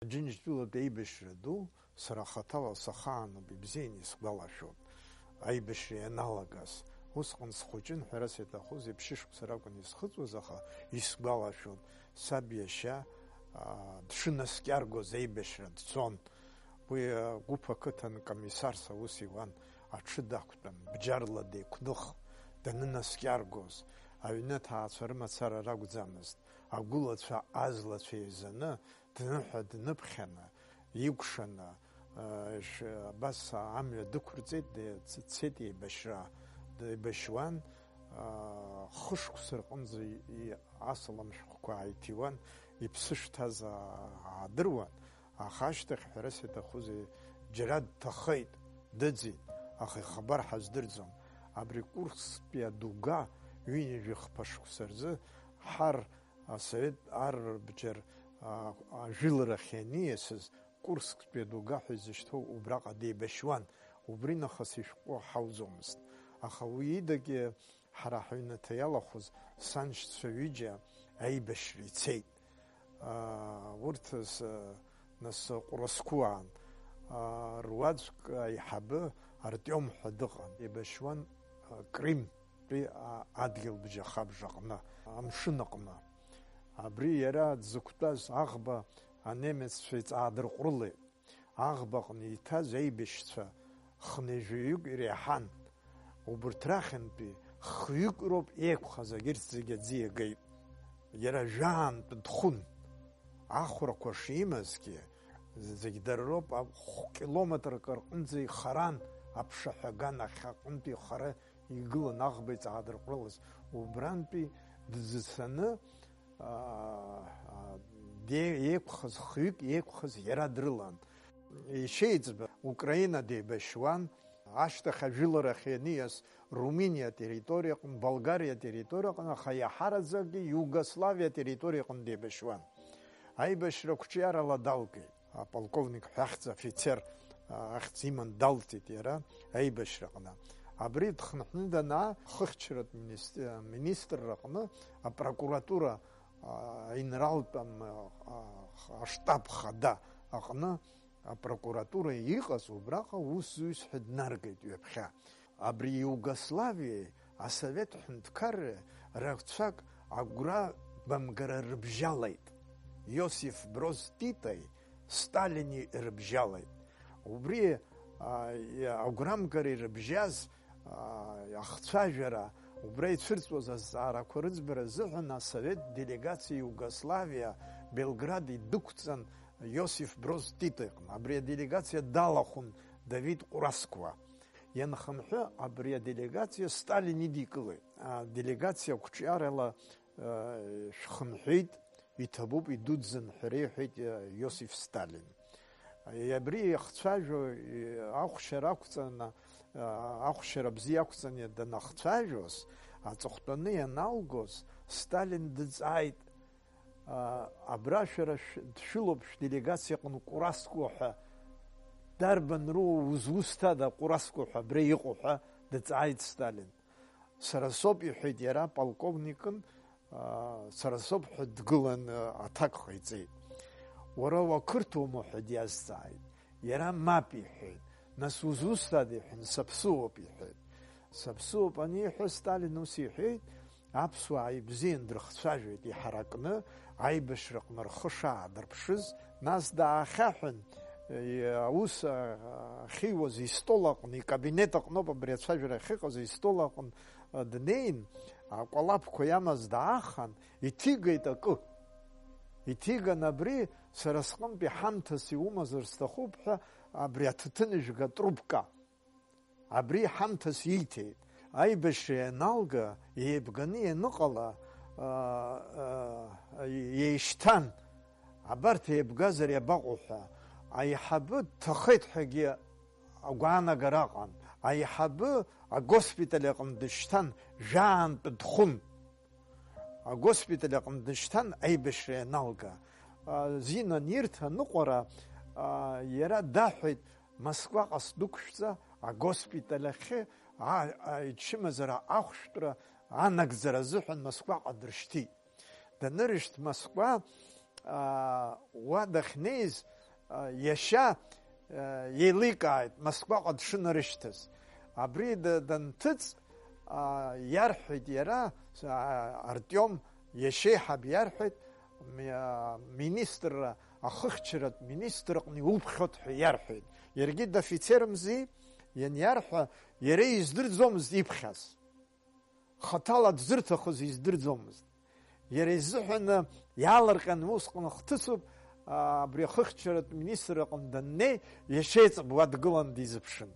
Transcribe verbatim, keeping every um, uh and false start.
Џьынџьтәылатә еибашьра ду сара хаҭала сахаануп, ибзианы исгәалашәоит. Аибашьра ианалагаз, усҟан схәыҷын, ҳәарас иаҭахузеи, ԥшьышықәса ракәын исхыҵуаз, аха исгәалашәоит, саб иашьа, аа, дшынаскьаргоз аибашьра дцон. Уи, агәыԥ ақыҭан комиссарс аус иуан, аҽы дақәтәан, бџьарла деиқәных, данынаскьаргоз, аҩны аҭаацәа рымацара ракәӡамызт, агәылацәа азлацәа еизаны, дныҳәа дныԥхьаны, икәшаны, э, ш-, абас амҩа дықәырҵеит, де-, ц-, дцеит еибашьра, деибашьуан, аа, хышықәса рҟынӡа и-, асалам шәҟәқәа ааиҭиуан, иԥсы шҭаз аа-, аадыруан, аха ашьҭахь, ҳәарас иаҭахузеи, џьара дҭахеит, дыӡит, аха ихабар ҳаздырӡом. Абри Курсктәи адуга ҩынҩажәи хԥа шықәса рзы ҳар асовет ар рбџьар, аа, ажәыларахь ианиасыз, Курсктәи адуга ҳәа изышьҭоу убраҟа деибашьуан, убри нахыс ишәҟәы ҳауӡомызт. Аха уи идагьы ҳара ҳаҩнаҭа иалахәыз саншьцәа ҩыџьа аибашьра ицеит. Аа, урҭ с-, нас Ҟәрасқуаан, аа, руаӡәк аиҳабы Артиом ҳәа дыҟан, еибашьуан, аа, Крым тәи, а, адгьылбжьахабжаҟны, амшын аҟны. Абри иара дзықәтәаз аӷба анемеццәа иҵаадырҟәрылеит. Аӷбаҟны иҭаз аибашьцәа хынҩажәаҩык иреиҳан. Убырҭ рахьынтәи хҩык роуп еиқәхаз, агьырҭ зегьы аӡы иагеит. Иара жәаантә дхәын. Ахәрақәа шимазгьы, зегь дара роуп, а, хә-, километрак рҟынӡа ихаран, аԥшаҳәа аганахь аҟынтәи ихара игылан аӷба иҵаадырҟәрылаз, убрантәи дзыцаны, аа, аа, де-, еиқәхаз, хҩык еиқәхаз иара дрылан. Ишеиҵба, Украина деибашьуан, ашьҭахь ажәыларахь ианиас Румыниа атерриториаҟны, Болгариа атерриториаҟны, аха иаҳараӡакгьы Иугославиа атерриториаҟны деибашьуан. Аибашьра қәҿиарала далгеит. Аполковник ҳәа ахьӡ, афицер, а, ахьӡ иман далҵит иара аибашьраҟны. Абри дхынҳәны данаа, хыхьчаратә министр-, министрраҟны апрокуратура, а, аинралтә ам-, а, аштаб хада аҟны апрокуратура иҟаз убраҟа усзуҩс ҳәа днаргеит ҩаԥхьа. Абри Иугославиеи асовет ҳәынҭқарреи рацәак агәра бамгара рыбжьалеит. Иосиф Броз Титои Сталини рыбжьалеит. Убри, а, агәрамгареи рыбжьаз, а, ахцәажәара, убра ицәырҵуаз азҵаарақәа рыӡбара азыҳәан асовет делегациа Иугославиа Белград идәықәҵан Иосиф Броз Тито иҟны. Абри аделегациа далахәын Давид Ҟәрасқуа. Ианхынҳәы абри аделегациа Сталин идикылеит. Аделегациа қәҿиарала, э, шәхынҳәит, иҭабуп, идуӡӡан ҳәа реиҳәеит, э, Иосиф Сталин. Абри иахцәажәо, э, ахәшьара ақәҵаны, э, ахәшьара бзиа ақәҵаны данахцәажәоз, аҵыхәтәаны ианалгоз, Сталин дыҵааит, а, абра шәара шә-, дшәылоуп шәделегациа аҟны Ҟәрасқуа ҳәа, дарбан руа узусҭада Ҟәрасқуа ҳәа абра иҟоу ҳәа дыҵааит Сталин. Сара соуп, иҳәеит иара, полковникын, а, сара соуп ҳәа дгылан, а, аҭак ҟаиҵеит. Уара уақырҭуама ҳәа диазҵааит. Иара мап иҳәеит. Нас узусҭада иҳәан, саԥсуоуп иҳәеит. Саԥсуоуп аниҳәа, Сталин ус иҳәеит, аԥсуаа ибзиан дрыхцәажәеит, иҳаракны аибашьраҟны рхы шаадырԥшыз, нас даахьаҳәын, аус ахьиуаз истол аҟны, икабинет аҟноуп абри ацәажәара ахьыҟаз, истол аҟны днеин, акәалаԥқәа иамаз даахан, иҭигеит акы. Иҭиган абри, сара сҟынтә иҳамҭас иумазар сҭахуп ҳәа, абри аҭаҭыныжәга трубка. Абри ҳамҭас ииҭеит. Аибашьра ианалга, еибганы ианыҟала, аа, аа, еишьҭан. Абарҭ еибгазар иабаҟоу ҳәа. Аиҳабы дҭахеит ҳәагьы агәаанагара ыҟан. Аиҳабы агоспиталь аҟны дышьҭан, жәаантә дхәын. Агоспиталь аҟны дышьҭан аибашьра ианалга. А, Зина анирҭа аныҟәара, а, иара даҳәеит, Москваҟа сдәықәшәҵа, агоспиталь ахьы, а, а, ичымазара ахәшәтәра анагӡара азыҳәан Москваҟа дыршьҭит. Данырышьҭ Москва, а, уа дахьнеиз, Иашьа еиликааит Москваҟа дшынарышьҭыз. Абри данҭыҵ, иарҳәеит иара, Артиом иашьеиҳаб иарҳәеит, министрра, ахыхьчаратә министр аҟны иуԥхьот ҳәа иарҳәеит. Иаргьы дофицермзи, ианиарҳәа, иара издырӡомызт иԥхьаз. Хаҭала дзырҭахыз издырӡомызт. Иара изыҳәаны иаалырҟьаны усҟан хҭысуп, абри ахыхьчаратә министр аҟны даннеи, иашьеиҵб уа дгылан дизыԥшын.